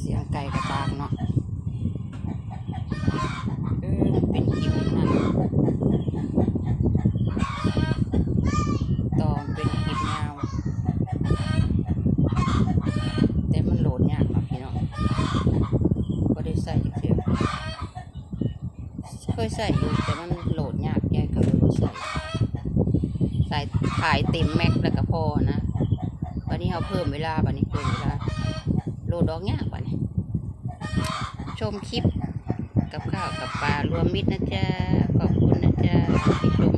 ສຽງໄກ່ກະຕາກເນາະ. ເອີ ມັນເປັນຄລິບນັ້ນ ຕໍ່ເປັນຄລິບຍາວ ແຕ່ມັນໂຫຼດຍາກເນາະພີ່ນ້ອງ ບໍ່ໄດ້ໃຊ້ຈັກເທື່ອ. ເຄີຍໃຊ້ຢູ່ ແຕ່ມັນໂຫຼດຍາກ ຍາຍກໍເລີຍບໍ່ໃຊ້. ສາຍ ສາຍເຕັມແມັກແລ້ວກໍພໍນະ. ບັດນີ້ເຮົາເພີ່ມເວລາ ບັດນີ້ເພີ່ມເວລາ ໂຫຼດອອກຍາກບັດນີ້. ຊົມຄລິບກັບຂ້າວກັບປາລວມມິດນະຈ໊ະ. ຂອບຄຸນນະຈ໊ະທີ່ຊົມ